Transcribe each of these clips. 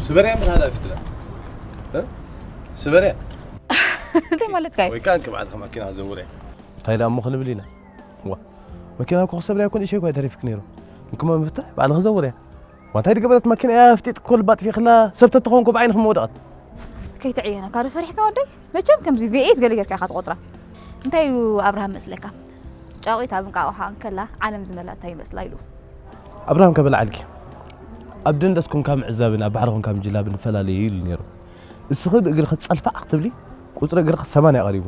ስበርያ ምን ሃላ ፊትላ? እ? ስበርያ? እንታይ ማለትካ እዩ? ወይ ከኣ እንክብዓልካ ማኪና ዘውርያ። እንታይ ደኣ እሞ ክንብል ኢና? ዋ፣ መኪና እኮ ክሰብርያ እኮ ንእሽተይ እኮ ተሪፍክ ነይሩ። እንክሞ ምፍትሕ ባዕልኺ ዘውርያ። ዋንታይ ድገበረት ማኪና እያ ፍጢጥ ኮል ባጥፊኽላ ሰብ ተተኾንኩ ብዓይንኹም ወደቐት። ከይትዕየና ካብ ፈሪሕካ ወደይ። መቸም ከምዚ ቪኤት ገለ ጌርካ ኢኻ ትቆጽራ። እንታይ ኢሉ ኣብርሃም መስለካ? ጫቑት ኣብ እንቃቑሓ እንከላ ዓለም ዝመላእታ ይመስላ ኢሉ። ኣብርሃም ከበላዓልኪ ኣብ ደንደስ ኮንካ ምዕዛብን ኣብ ባሕሪ ኮንካ ምጅላብንፈላለዩ ኢሉ ነይሩ። እስኺ ብእግርኺ ጸልፋዕ ክትብሊ ቁጽሪ እግርኺ ሰማንያ ቀሪቡ።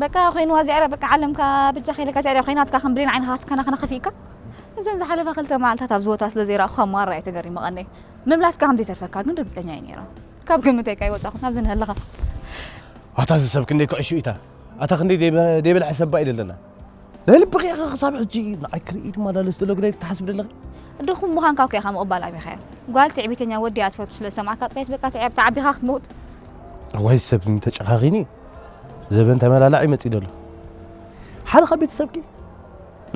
በቃ ኮይንዋ ዚዕረ በቃ ዓለምካ ብጃ ከይለካ ዚዕረ ኮይናትካ ከም ብሌን ዓይንኻ ትከናኸና ከፊእካ። እዘን ዝሓለፋ ክልተ መዓልታት ኣብዚ ቦታ ስለ ዘይረኣኹኻ ማራ እየ ተገሪመ ቀንየ። ምምላስካ ከም ዘይተርፈካ ግን ርግጸኛ እየ ነይረ። ካብ ግምተይ ካይወጻኹ ናብዚ ንህለኻ። ኣታ እዚ ሰብ ክንደይ ክዕሹ ኢታ ኣታ ክንደይ ደይበልሐ ሰባ እዩ ዘለና ናይ ልብኺ ኢኺ ክሳብ ሕጂ ንዓይ ክርኢ ድማ ዳለስ ዘሎ ግዳይ ክትሓስብ ደለኺ ድኹም ምዃንካ እኮ ኢኻ ምቕባል ኣቢኻዮ። ጓል ትዕቢተኛ ወዲ እያ ትፈቱ ስለ ዝሰማዕካ ጥራይስ በቃ ትዕብ ተዓቢኻ ክትመውት። እዋይ ሰብ ተጨኻኺኒ ዘበን ተመላላዕ ይመፅእ ደሎ ሓደ ካብ ቤተሰብኪ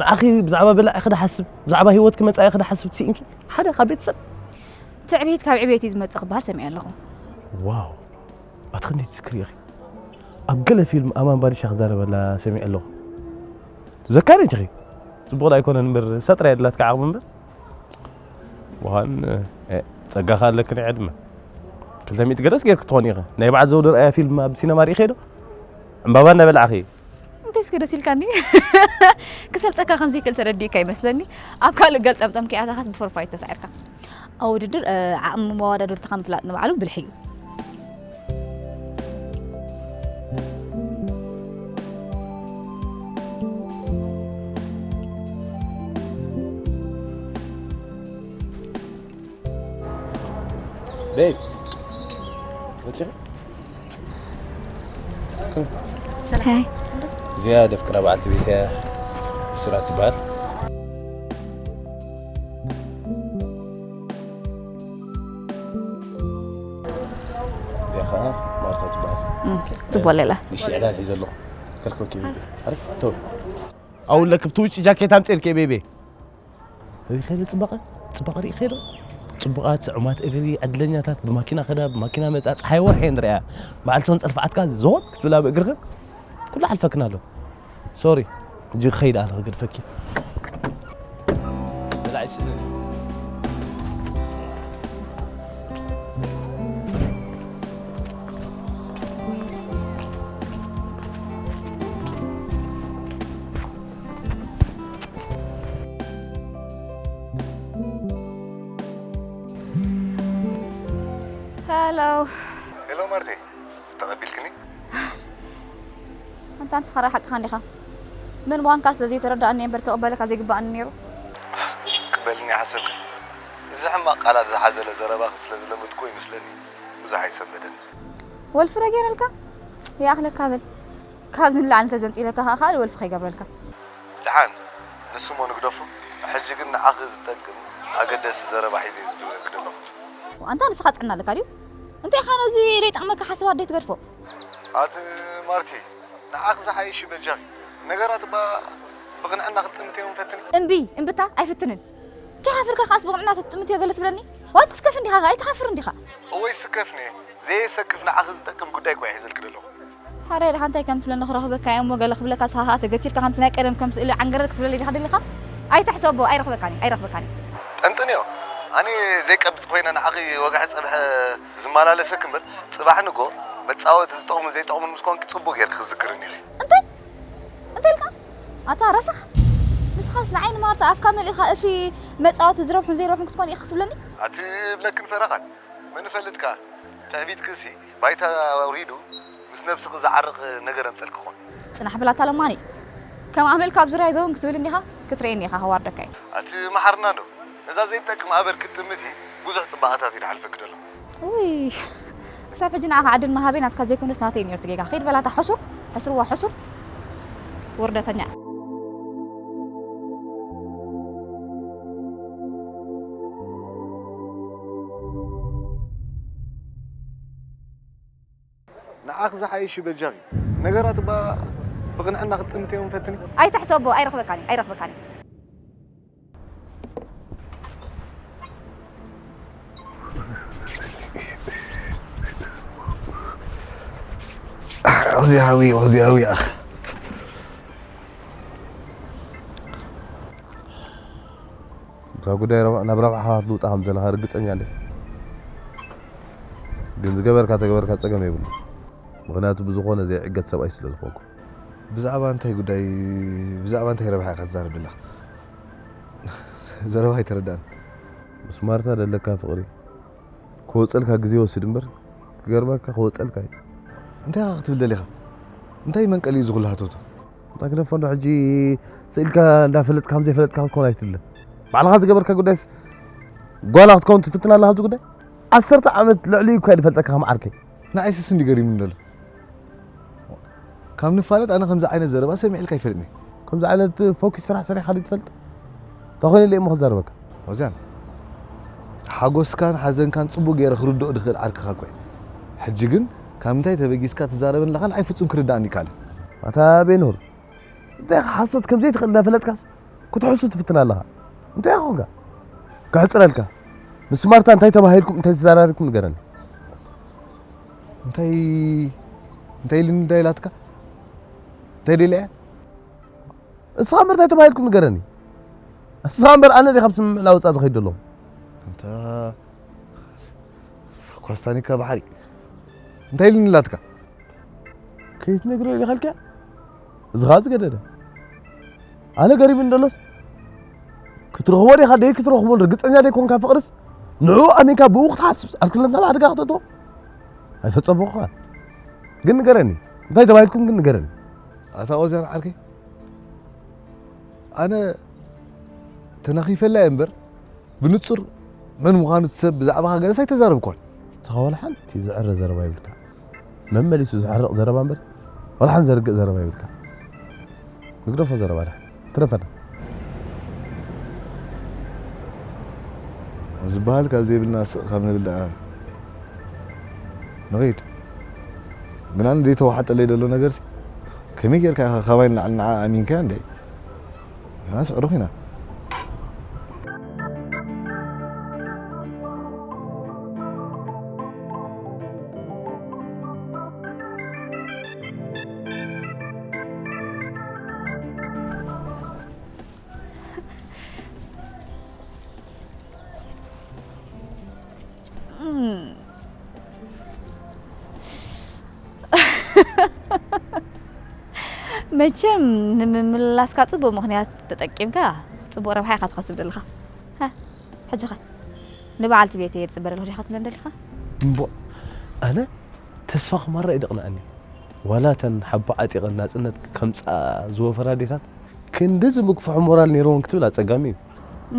ንዓኺ ብዛዕባ በላዒ ክዳሓስብ ብዛዕባ ህይወትኪ መፃኢ ክዳሓስብ ትስኢንኪ ሓደ ካብ ቤተሰብ ትዕቢት ካብ ዕቤት እዩ ዝመፅእ ክበሃል ሰሚዐ ኣለኹ። ዋው ኣቲ ክንደይ ትዝክሪ ኢኺ ኣብ ገለ ፊልም ኣማን ባዲሻ ክዛረበላ ሰሚዐ ኣለኹ ዘካሪ እንጂ ጽቡቕ ኣይኮነን እምበር ሰጥራ የድላትካ ዓቕሚ እምበር ምዃን ጸጋኻ ኣለክ ናይ ዕድመ ክልተ ሚእቲ ገለስ ጌርክ ትኾን ኢኸ ናይ በዓል ዘውዲ ርኣያ ፊልም ኣብ ሲነማ ርኢኸ ዶ ዕምባባ እናበላዕኺ እንታይ እስከ ደስ ኢልካኒ ክሰልጠካ ከምዘይክእል ተረዲእካ ይመስለኒ ኣብ ካልእ ገልጠምጠም ከይኣተኻስ ብፎርፋይት ተሳዒርካ ኣብ ውድድር ዓቕሚ መወዳድርትኻ ምፍላጥ ንባዕሉ ብልሒ እዩ። ቤብ ወፂኺ ሰላም እዚኣ ደፍቅራ በዓልቲ ቤት እያ ብስራት ትበሃል እዚኣ ከዓ ማርታ ትበሃል ጽቡቅ ሌላ ንሽ ዕላል ሒዘ ኣለኹ ከልክበኪ ቤቤ ኣሪፍ ተው ኣውለክ ብቲ ውጭ ጃኬት ኣምፅልክ ቤቤ ሪኸ ጽባቐ ጽባቐ ሪኢኸ ዶ ጽቡቓት ስዑማት እግሪ ዕድለኛታት ብማኪና ከዳ ብማኪና መፃ ፀሓይ ወርሒ ንሪኣ በዓል ሰን ፀልፍዓትካ ዞን ክትብላ ብእግርኽን ኩሉ ሓልፈክን ኣሎ ሶሪ እጅ ክኸይድ ኣነ ክገድፈኪ በላዕ ስእልን Hello. Hello ማርቴ፣ ተቐቢልክኒ? ኣንታ ንስኻ ራይ ሓቅኻ እንዲኻ። መን ምዃንካ ስለ ዘይተረዳእኒ እየ እምበር ክቕበለካ ዘይግባእኒ ነይሩ። ክቕበልኒ ሓሰብክ? እዚ ሕማቕ ቃላት ዝሓዘለ ዘረባኺ ስለ ዝለመድክዎ ይመስለኒ ብዙሕ ኣይሰመደኒ። ወልፊ ዶ ገይረልካ? ይኣኽለካ በል። ካብዚ ንላዕሊ እንተዘንጢለካ ከኣ ካልእ ወልፊ ከይገብረልካ። ደሓን ንሱ እሞ ንግደፎ። ሕጂ ግን ንዓኺ ዝጠቅም ኣገደሲ ዘረባ ሒዘ እየ ዝድውለልኪ ዘለኹ። ኣንታ ንስኻ ጥዕና ኣለካ ድዩ? እንታይ ኢኻ ነዚ ዘይጠቕመካ ሓሳባት ዘይትገድፎ? ኣቲ ማርቲ ንዓኺ ዝሓይሽ እዩ በጃኺ። ነገራት እባ ብቕንዕና ክትጥምትዮም ፈትኒ። እምቢ እምብታ ኣይፍትንን። ከይሓፈርካ ከኣስ ብቕንዕና ተትጥምትዮ ገለ ትብለኒ? ዋይ ትስከፍ እንዲኻ ኣይትሓፍርን ዲኻ? እወ ይስከፍኒ እየ። ዘየሰክፍ ንዓኺ ዝጠቅም ጉዳይ እኮ እየ ሒዘልኪ ዘለኹ። ሓራይ ደሓ እንታይ ከም ትብለኒ ክረኽበካ እየ እሞ ገለ ክብለካ ንስኻ ከኣ ተገቲርካ ከምቲ ናይ ቀደም ከም ስእሊ ዓንገረር ክትብለለይ ዲኻ ደሊኻ? ኣይትሕሰቦ ኣይረኽበካን እየ ኣይረኽበካን እየ። ጠንጥንዮ ኣነ ዘይቀብጽ ኮይነ ንዓኺ ወግሒ ጸብሐ ዝመላለሰኪ እምበር ጽባሕ ንግሆ መጻወቲ ዝጠቕሙን ዘይጠቕሙን ምስ ኮንኪ ጽቡቕ ጌርኪ ክትዝክርኒ ኢኺ። እንታይ እንታይ ኢልካ ኣታ ረሳሕ ንስኻስ ንዓይ ንማርታ ኣፍካ መሊእኻ እልፊ መጻወቲ ዝረብሑን ዘይረብሑን ክትኮን ኢኻ ክትብለኒ ኣቲ ብለክን ፈረቓን መን ይፈልጥ ከኣ ትዕቢትክሲ ባይታ ኣውሪዱ ምስ ነብስኺ ዝዓርቕ ነገር ኣምጸልኪ ኾን። ጽናሕ ብላታ ለማኒ ከም ኣመልካ ኣብ ዙርያ ይዘውን ክትብል እንዲኻ ክትርእየኒ ኢኻ ከዋርደካ እዩ። ኣቲ መሓርና ዶ ነዛ ዘይትጠቅም ኣበር ክትጥምቲ ብዙሕ ጽባቐታት እዩ ዝሓልፈኪ ዘሎ። ውይ ክሳብ ሕጂ ንዓኻ ዕድል ምሃበይ ናትካ ዘይኮነስ ናተይ ነይሩ እቲ ጌጋ። ኺድ በላታ ሕሱር ሕስርዋ ሕሱር ውርደተኛ። ንዓኺ ዝሓይሽ እዩ በጃኺ። ነገራት እባ ብቕንዕና ክትጥምትዮም ፈትኒ። ኣይትሕሰቦ፣ ኣይረኽበካን እየ፣ ኣይረኽበካን እየ። ወዚ ሓዊ ወዚ ሓዊ ኣኽ እዛ ጉዳይ ረባ- ናብ ረብሓኻ ክትልውጣ ከም ዘለኻ ርግጸኛ እንደ ግን ዝገበርካ ተገበርካ ጸገም የብሉ። ምኽንያቱ ብዝኾነ ዘይዕገት ሰብኣይ ስለ ዝኾንኩ። ብዛዕባ እንታይ ጉዳይ፣ ብዛዕባ እንታይ ረብሓ ኢኻ ትዛረብ ዘለኻ? ዘረባ ኣይተረዳእን። ምስ ማርታ ደለካ ፍቕሪ ክወጸልካ ግዜ ይወስድ እምበር ክገርመካ ክወጸልካ እዩ። እንታይ ኢኻ ክትብል ደሊኻ? እንታይ መንቀሊ እዩ ዝኹሉ ሃተቱ? እንታይ ክደፈ ኣሎ ሕጂ ስኢልካ እንዳፈለጥካ ከም ዘይፈለጥካ ክትኮን ኣይትለ። ባዕልኻ ዝገበርካ ጉዳይስ ጓላ ክትከውን ትፍትን ኣለኻ ኣብዚ ጉዳይ? ዓሰርተ ዓመት ልዕሊ እዩ እኳ ዝፈልጠካ ከም ዓርከይ። ንዓይ ስስ እንዲ ገሪሙኒ ዘሎ። ካብ ንፋለጥ ኣነ ከምዚ ዓይነት ዘረባ ሰሚዕልካ ኣይፈልጥን እየ። ከምዚ ዓይነት ፎኪስ ስራሕ ሰሪሕካ ድዩ ትፈልጥ? እንታይ ኮይነ ኢለ እሞ ክዛረበካ? ኦዝያን፣ ሓጎስካን ሓዘንካን ጽቡቕ ገይረ ክርድኦ ድኽእል ዓርክኻ እኮ እየ። ሕጂ ግን ካብ ምንታይ ተበጊስካ ትዛረበኒ ኣለኻ ንዓይ ፍጹም ክርድኣኒ ይከኣልን። ኣታ ቤኑር፣ እንታይ ኢኻ ሓሶት ከም ዘይትኽእል እናፈለጥካስ ክትሕሱ ትፍትን ኣለኻ? እንታይ ኢኻ ኮንካ? ክሕጽረልካ። ምስ ማርታ እንታይ ተባሂልኩም እንታይ ተዘራሪብኩም ንገረኒ። እንታይ እንታይ ኢልኒ እንታይ ኢላትካ? እንታይ ደልያ? ንስኻ እምበር እንታይ ተባሂልኩም ንገረኒ። ንስኻ እምበር ኣነ ዲኻ ኣብ ስምምዕ ላወፃ ዝኸይድ ዘለኹ? ኣንታ ኳስታኒካ ባሕሪ እንታይ ኢልኒ ኢላትካ? ከይትነግሮ ኢልካልካ? እዚ ኸዓ ዝገደደ። ኣነ ገሪሙኒ ደሎስ ክትረኽቦ ዲኻ ደይ ክትረኽቦን ርግፀኛ ደይ ኮንካ ፍቕርስ ንዕኡ ኣሚንካ ብኡ ክትሓስብስ ኣልክለትና ኣብ ሓደጋ ክተእትዎ ኣይፈፀምኹኻ። ግን ንገረኒ እንታይ ተባሂልኩም ግን ንገረኒ። ኣታ ኦዝያን ዓርከይ ኣነ ተናኺፈላ እየ እምበር ብንጹር መን ምዃኑ እቲ ሰብ ብዛዕባኻ ገለስ ኣይተዛረብኳን። ንስኻ ዋላ ሓንቲ ዝዕረ ዘረባ የብልካ። መመሊሱ ዝሕርቕ ዘረባ እምበር ዋላ ሓንቲ ዘርግእ ዘረባ የብልካ። ንግደፎ ዘረባ ድሓን ትረፈና። ዝበሃል ካብ ዘይብልና ስቕ ካብ ንብል ደኣ ንኸይድ። ግን ኣነ ዘይተዋሓጠለይ ዘሎ ነገርሲ ከመይ ጌርካ ኢኻ ካባይ ንላዕሊ ንዓ ኣሚንካያ እንደ ንዓስ ዕሩኽ ኢና። መቸም ንምምላስካ ጽቡቅ ምኽንያት ተጠቂምካ ጽቡቅ ረብሓ ኢኻ ትኸስብ ዘለኻ። ሃ፣ ሕጂ ኸ ንበዓልቲ ቤተይ እየ ዝጽበ ዘለኹ ዲኻ ትብለን ደሊኻ? እምቦ፣ ኣነ ተስፋ ክማራ እዩ ደቕንኣኒ። ዋላ እተን ሓቦ ዓጢቐን ናጽነት ከምጽኣ ዝወፈራ ኣዴታት ክንድዚ ምግፍሖ ሞራል ነይርወን ክትብል ኣጸጋሚ እዩ።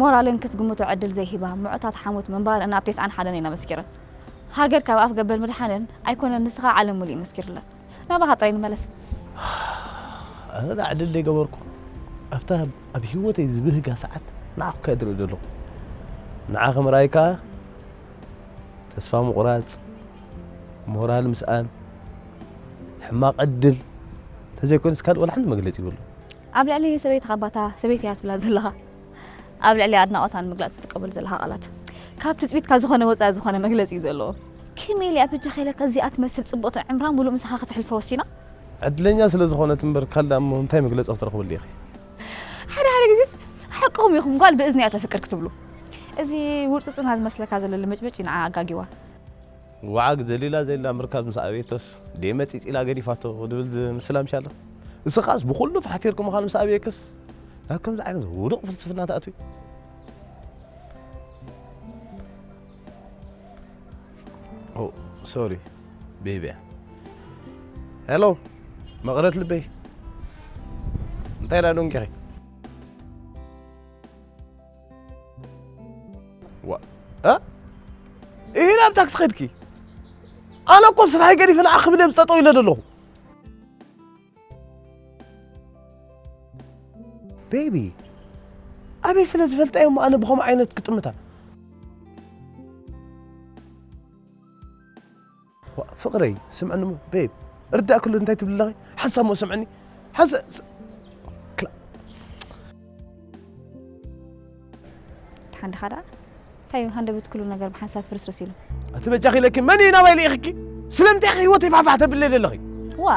ሞራለን ክትግምቶ ዕድል ዘይሂባ ምዑታት ሓሞት ምንባረን ኣብ ተስዓን ሓደን እየን ኣመስኪረን። ሃገር ካብ ኣፍ ገበል ምድሓነን ኣይኮነን ንስኻ ዓለም ሙሉእ እዩ መስኪርለን። ናባኻ ጥራይ ንመለስ። ኣነ ደኣ ዕድል ዘይገበርኩ ኣብታ ኣብ ህይወተይ ዝብህጋ ሰዓት ንዓኹ ከድርኢ ዘለኹ። ንዓኺ ምርኣይ ከኣ ተስፋ ምቑራጽ፣ ሞራል ምስኣን፣ ሕማቕ ዕድል እንተዘይኮይኑስ ካልእ ወላ ሓንቲ መግለጺ የብሉን። ኣብ ልዕሊ ሰበይትኻ ባታ ሰበይቲ እያ ትብላ ዘለኻ ኣብ ልዕሊ ኣድናቖታ ንምግላጽ ትጥቀመሉ ዘለኻ ቃላት ካብ ትጽቢትካ ዝኾነ ወጻኢ ዝኾነ መግለጺ እዩ ዘለዎ። ከመይ ኢለ እያ በጃኻ ኢለካ እዚኣ ትመስል ጽብቕቲ ዕምራ ሙሉእ ምሳኻ ከተሕልፎ ወሲና? ዕድለኛ ስለ ዝኾነት እምበር ካልእ ደኣ እሞ እንታይ መግለጺ ክትረኽበሉ ኢኺ? ሓደ ሓደ ግዜስ ሓቅኹም ኢኹም ጓል ብእዝኒ እያ ተፍቅር ክትብሉ። እዚ ውርጽጽና ዝመስለካ ዘሎ ልምጭምጭ እዩ ንዓ ኣጋጊዋ። ወዓግ ዘሊላ ዘሊላ ምርካብ ምስ ኣበየቶስ ደይ መጺጺላ ገዲፋቶ ድብል ዝምስላ ምሽ ኣሎ። ንስኻስ ብኹሉ ፋሕቲርኩ ምዃኑ ምስ ኣበየክስ ናብ ከምዚ ዓይነት ውዱቕ ፍልስፍና ትኣትዊ? ኦ ሶሪ ቤቢ እያ። ሄሎ መቕረት ልበይ እንታይ ኢላ ደንጊኺ? ዋ እ ኢሂ ናብ ታክሲ ከድኪ ኣነ እኮ ስራሐይ ገዲፈ ንዓኺ ክብል እየ ጠጠው ኢለ ዘለኹ ቤቢ ኣበይ ስለ ዝፈልጣ እየ እሞ ኣነ ብኸምኡ ዓይነት ክጥምታ ፍቕረይ ስምዕኒ እሞ ቤብ እርዳእ ክሉ እንታይ ትብል ኣለኺ ሓንሳብ እሞ ስምዕኒ ሓንሳ ሓንድኻ ደኣ እንታይ እዩ ሃንደበት ኩሉ ነገር ብሓንሳብ ፍርስርስ ኢሉ ኣቲ በጃኺ ኢለኪ መን እዩ ናባይ ልኢኽኪ ስለምንታይ ኢኺ ህይወተይ ፋሕፋሕ ተብለይ ዘለኺ ዋ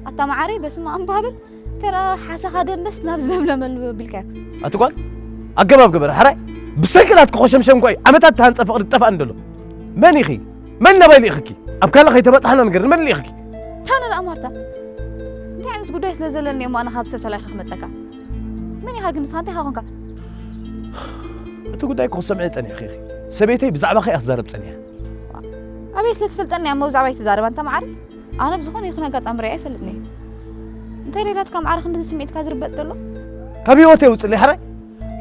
ኣታ መዓረይ በስመ ኣብ ባብል ተራ ሓሰኻ ደንበስ ናብ ዝለምለመሉ ቢልካዮ። ኣቲ ጓል ኣገባብ ገበረ ሓራይ ብሰንኪ ናትኪ ኮሸምሸም እኮ እዩ ዓመታት ተሃንፀ ፍቕሪ ዝጠፍኣኒ ዘሎ። መን ኢኺ? መን ናባይ ልኢኽኪ? ኣብ ካልእ ከይተበፃሕና ንገርኒ መን ልኢኽኪ? ታነ ደኣ ማርታ እንታይ ዓይነት ጉዳይ ስለ ዘለኒ እሞ ኣነ ካብ ሰብ ተላይኸ ክመፀካ? መን ኢኻ ግን ንስኻ እንታይ ኢኻ ኮንካ? እቲ ጉዳይ ክሰምዐ ፀኒሕኺ ኢኺ። ሰበይተይ ብዛዕባኺ እያ ክዛረብ ፀኒሐ። ኣበይ ስለ ትፈልጠኒ እሞ ብዛዕባይ ትዛረብ ኣንታ መዓረይ? ኣነ ብዝኾነ ይኹን ኣጋጣሚ ሪኣ ኣይፈልጥን እየ። እንታይ ደላትካ ማዕረ ክንድዚ ስምዒትካ ዝርበጥ ዘሎ? ካብ ህይወተይ ውፅለይ ሓራይ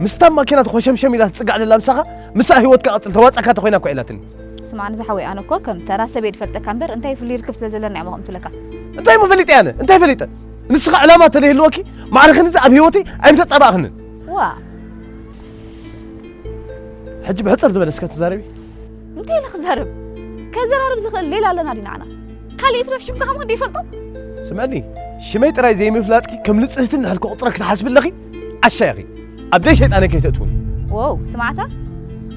ምስታ ማኪና ተኾሸምሸም ኢላ ትፅጋዕ ዘላ ምሳኻ ምስኣ ህይወትካ ቀፅል ተዋፃካ ተኮይና እኮ ኢላትኒ። ስማዕ ንዝሓወይ ኣነ እኮ ከም ተራ ሰብ እየ ዝፈልጠካ እምበር እንታይ ፍሉይ ርክብ ስለ ዘለና እየ ከምኡ ትብለካ። እንታይ እሞ ፈሊጠ ኣነ እንታይ ፈሊጠ ንስኻ ዕላማ ተለይህልወኪ ማዕረ ክንዚ ኣብ ህይወተይ ኣይምተፃባእኽንን። ዋ ሕጂ ብሕፅር ዝበለ እስከ ተዛረቢ። እንታይ ኢለ ክዛረብ? ከዘራርብ ዝኽእል ሌላ ኣለና ዲና ዓና? ካልእ ይትረፍ ሽምካ ከማን ዶ ይፈልጦ? ስምዕኒ፣ ሽመይ ጥራይ ዘይምፍላጥኪ ከም ንፅህቲ እንድሕር ክቑፅረኪ ትሓስቢ ኣለኺ? ዓሻ ኢኺ። ኣብ ደይ ሸይጣነይ ከይተእትውኒ። ዎው፣ ስማዕታ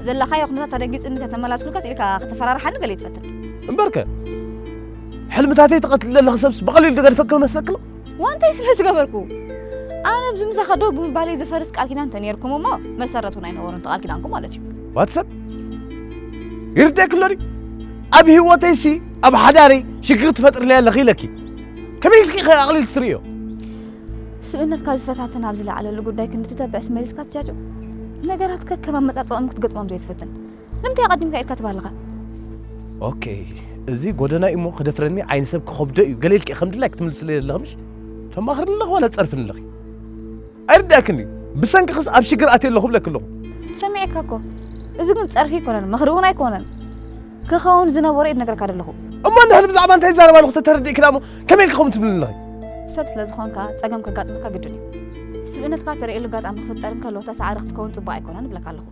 ዘለኻዮ ኩነታት ኣደንጊፅኒ እንተተመላስኩልካ ስኢልካ ከተፈራርሓኒ ገለ ትፈትን። እምበርከ ሕልምታተይ ትቐትሊ ዘለኺ ሰብስ ብቐሊሉ ዶ ገድፈኪ መስለኪ ኣሎ? ዋንታይ ስለ ዝገበርኩ ኣነ ኣብዚ ምሳኻ ደው ብምባለይ ዝፈርስ ቃል ኪዳን እንተነይርኩም እሞ መሰረት እውን ኣይነበሮን እቲ ቃል ኪዳንኩም ማለት እዩ። ዋትሰብ ይርደክ ሎዲ ኣብ ህይወተይሲ ኣብ ሓዳረይ ሽግር ትፈጥርለይ ኣለኺ ኢለኪ ከመይ ኢልኪ ኢኺ ኣቕሊልኪ ትርእዮ? ስብእነትካ ዝፈታተን ኣብ ዝለዓለሉ ጉዳይ ክንዲ ትተብዕስ መሊስካ ትጃጆ ነገራት ከከም ኣመፃፅኦም ክትገጥሞም ዘይትፈትን ንምንታይ ኣቐዲምካ ኢድካ ትበሃልኻ? ኦኬ፣ እዚ ጎደናይ እሞ ክደፍረኒ ዓይኒ ሰብ ክኸብዶ እዩ ገለ ኢልኪ ከም ድላይ ክትምልስለይ ዘለኺ ምሽ? ተማኽርኒ ኣለኺ ዋላ ትፀርፍኒ ኣለኺ? ኣይርዳእክን እዩ። ብሰንክኽስ ኣብ ሽግር ኣትየ ኣለኹ ብለኪ ኣለኹ። ሰሚዐካ እኮ። እዚ ግን ፀርፊ ኣይኮነን፣ ምኽሪ እውን ኣይኮነን። ክኸውን ዝነበሮ እየ ዝነግረካ ዘለኹ። እሞ እንድሕር ብዛዕባ እንታይ ይዛረብ ኣለኹ ተተረዲእኪ ደኣ እሞ ከመይ ኢልኪ ከምኡ ትብልኒ ኣለኺ? ሰብ ስለ ዝኾንካ ፀገም ከጋጥመካ ግድን እዩ። ስብእነትካ ተርእየሉ ኣጋጣሚ ክፍጠር እንከሎ ተሳዓሪ ክትከውን ፅቡቕ ኣይኮነን እብለካ ኣለኹ።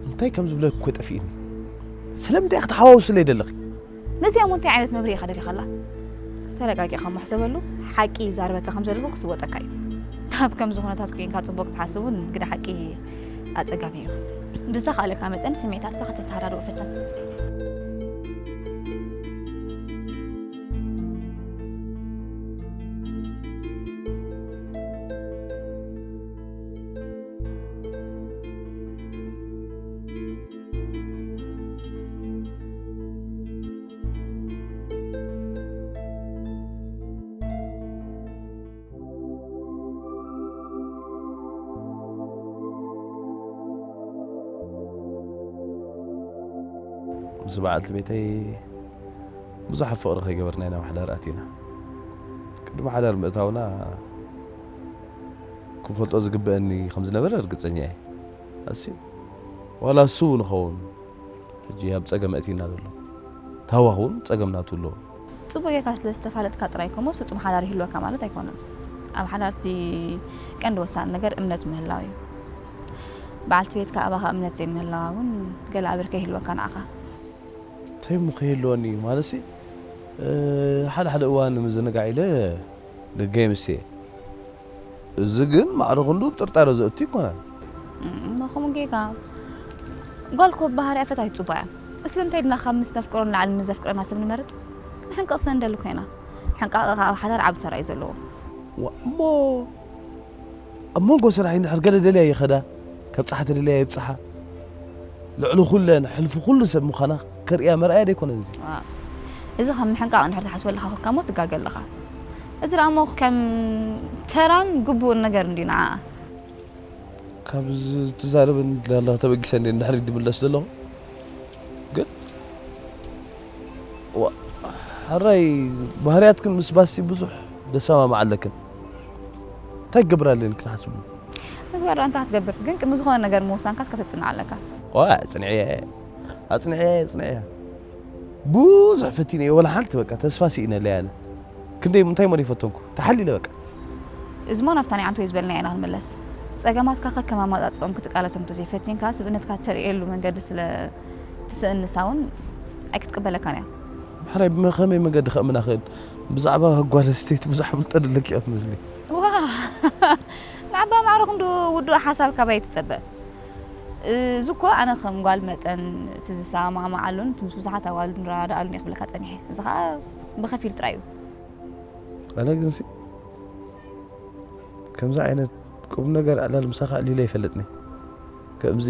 እንታይ ከም ዝብለኪ እኮ ጠፊእኒ። ስለምንታይ ኢኺ ክትሓዋውስለይ ደለኺ? ነዚኣ እሞ እንታይ ዓይነት ነብሪ ኢኻ ደሊኻላ? ተረጋጊእካ እሞ ሕሰበሉ፣ ሓቂ ይዛረበካ ከም ዘለኹ ክስወጠካ እዩ። ኣብ ከምዚ ኩነታት ኮይንካ ጽቡቕ ክትሓስብ እውን ግደ ሓቂ ኣጸጋሚ እዩ። ብዝተኻእለካ መጠን ስምዒታትካ ከተተሃዳድኦ ፈትን። ምስ በዓልቲ ቤተይ ብዙሕ ፍቕሪ ከይገበርና ኢና ናብ ሓዳር ኣቲና። ቅድሚ ሓዳር ምእታውና ክፈልጦ ዝግበአኒ ከም ዝነበረ ርግጸኛ እየ። ኣስዩ ዋላ እሱ ንኸውን ሕጂ ኣብ ጸገም ኣእትዩና ዘሎ። ታዋኽ እውን ጸገም ናቱ ኣለዎ። ጽቡቕ ጌርካ ስለ ዝተፋለጥካ ጥራይ እኮ እሞ ስጡም ሓዳር ይህልወካ ማለት ኣይኮነን። ኣብ ሓዳር እቲ ቀንዲ ወሳኒ ነገር እምነት ምህላው እዩ። በዓልቲ ቤትካ ኣባኻ እምነት ዘይምህላዋ እውን ገለ ኣበርከ ይህልወካ ንዓኻ። እንታይ እሞ ከይህልወኒ እዩ ማለትሲ ሓደ ሓደ እዋን ምዝንጋዕ ኢለ ንገይምስ እየ። እዚ ግን ማዕረ ክንዱ ጥርጣረ ዘእቱ ኣይኮነን። እሞ ከምኡ ጌጋ ጓል እኮ ብባህሪኣ ፈታዊት ፅቡቕ እያ። ስለምንታይ ድና ካብ ምስ ነፍቅሮ ንላዕሊ ንዘፍቅረና ሰብ ንመርፅ? ንሕንቅቕ ስለ ንደሊ እኮ ኢና። ሕንቃቐ ከዓ ኣብ ሓዳር ዓቢ ተራ እዩ ዘለዎ። ዋ እሞ ኣብ መንጎ ስራሕ እንድሕር ገለ ደልያ ይኸዳ፣ ከብፅሓ ተደልያ የብፅሓ። ልዕሊ ኩለን ሕልፊ ኩሉ ሰብ ምዃና ከርእያ መርኣያ ደይኮነን እዚ። እዚ ከም ምሕንቃቕ እንድሕር ትሓስበሉ ኣለኻ ኮንካ እሞ ትጋገ ኣለኻ። እዚ ደኣ እሞ ከም ተራን ግቡእን ነገር እንድዩ ንዓኣ። ካብ ትዛረበኒ ላላ ተበጊሰ እንድየ ንድሕሪት ዝምለስ ዘለኹ። ግን ዋ፣ ሕራይ ባህርያትክን ምስ ባሲ ብዙሕ ደሰማማዕ ኣለክን። እንታይ ክገብር ኣለኒ ክትሓስቡ? ምግባር ደኣ እንታይ ክትገብር? ግን ቅድሚ ዝኾነ ነገር ምውሳንካስ ከተጽንዕ ኣለካ። ዋ፣ ኣጽንዕየ፣ ኣጽንዕየ፣ ኣጽንዕየ። ብዙሕ ፈቲነ እየ፣ ወላ ሓንቲ በቃ ተስፋ ስኢነለይ ኣነ። ክንደይ እንታይ እሞ ደይፈተንኩ፣ ተሓሊለ በቃ። እዚሞ ናብታ ናይ ኣንቶይ ዝበልናያ ኢና ክንምለስ። ጸገማትካ ከከም ኣማጻጽኦም ክትቃለሶም እንተዘይፈቲንካ፣ ስብእነትካ እተርእየሉ መንገዲ ስለ ትስእን ንሳ እውን ኣይክትቅበለካን እያ። ሕራይ ብኸመይ መንገዲ ከእምና እኽእል? ብዛዕባ ጓል ኣንስተይቲ ብዙሕ ፍልጠት ዘለኪ እያ ትመስሊ። ዋ! ንዓባ ማዕረ ክንዱ ውዱእ ሓሳብ ካባይ ትጸበ። እዚ እኮ ኣነ ከም ጓል መጠን እቲ ዝሰማማዓሉን እቲ ምስ ብዙሓት ኣዋልድ ንረዳዳኣሉን እየ ክብለካ ጸኒሐ። እዚ ኸኣ ብኸፊል ጥራይ እዩ። ኣነ ግንሲ ከምዚ ዓይነት ቁም ነገር ዕላል ምሳኻ ዕሊለ ኣይፈልጥን እየ። ከምዚ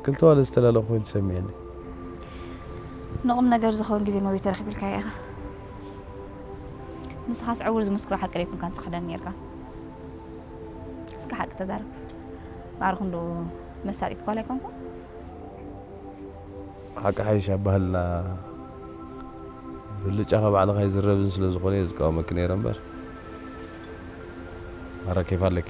ክልተ ዋለ ዝተላለኹ ኮይኑ ተሰሚዕኒ። ንቑም ነገር ዝኸውን ግዜ መቤት ተረኺብልካዮ ኢኻ። ንስኻስ ዕውር ዝምስክሮ ሓቂ ደይኮንካ ንስኻ ደን ኔርካ። እስኪ ሓቂ ተዛረብ። ማዕርኹም ዶ መሳጢት ጓል ኣይኮንኩም? ሓቂ ሓይሽ ኣባህልና ብልጫኻ ባዕልኻ ይዝረብን ስለ ዝኾነ እየ ዝቃወመኪ ነይረ እምበር፣ ማራ ኬፍ ኣለኪ።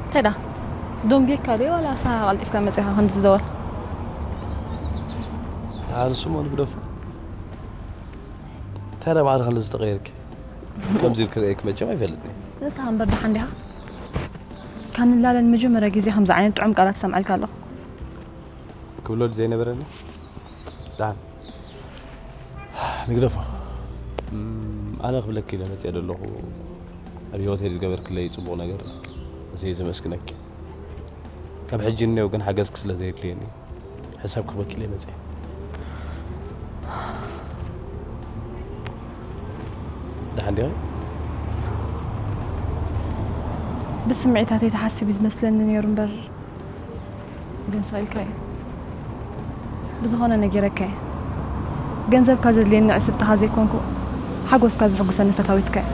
እንታይ ደኣ? ደንጊካ ድዩ ዋላ ንስኻ ቀልጢፍካ መጺኻ ከምዚ ዝደወል? ኣነ ስሙ ንግደፎ። እንታይ ደኣ ባዕልኻ ከምዚ ተቐይርኪ? ከምዚ ኢልኪ ርእየኪ መቸም ኣይፈልጥን እየ። ንስኻ እምበር ደሓን ዲኻ? ካብ ንላለ ንመጀመርያ ግዜ ከምዚ ዓይነት ጥዑም ቃላት ሰምዐልካ ኣለኹ። ክብሎ ድዩ ዘይነበረኒ? ደሓን ንግደፎ። እም፣ ኣነ ክብለኪ ኢለ መፅየ ዘለኹ። ኣብ ህይወተይ ዝገበርክለይ ፅቡቕ ነገር እዚ ዘመስግነኪ። ካብ ሕጂ እኔው ግን ሓገዝኪ ስለ ዘየድልየኒ ሕሳብ ክኽበኪ ኢለ መፅየ። ደሓን ዲኺ? ብስምዒታተይ ትሓስብ እዩ ዝመስለኒ ነይሩ እምበር፣ ግን ስቕ ኢልካ እዩ። ብዝኾነ ነጊረካ እየ። ገንዘብካ ዘድልየኒ ዕስብትኻ ዘይኮንኩ፣ ሓጎስካ ዝሕጉሰኒ ፈታዊትካ እየ።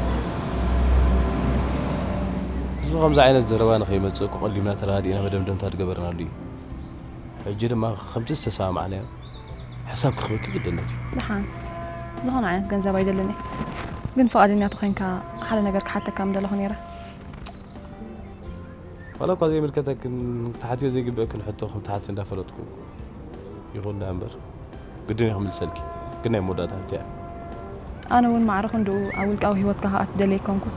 እዚ ከምዚ ዓይነት ዘረባ ንኸይመጽእ እኮ ቀዲምና ተረዳዲእና መደምደምታ ዝገበርናሉ እዩ። ሕጂ ድማ ከምቲ ዝተሰማማዕናዮ ሕሳብ ክኽበኪ ግድነት እዩ። ደሓን፣ ዝኾነ ዓይነት ገንዘብ ኣይደልን እየ። ግን ፍቓደኛ ተኾይንካ ሓደ ነገር ክሓተካ ምደለኹ ነይረ። ዋላ እኳ ዘይምልከተክን፣ ክትሓትዮ ዘይግበአክን ሕቶ ከም ትሓቲ እንዳፈለጥኩ ይኹን ደኣ እምበር፣ ግድን እየ ክምልሰልኪ። ግን ናይ መወዳእታ ሕቶ እያ። ኣነ እውን ማዕረ ክንድኡ ኣብ ውልቃዊ ህይወትካ ክኣቱ ደልየ ኣይኮንኩን።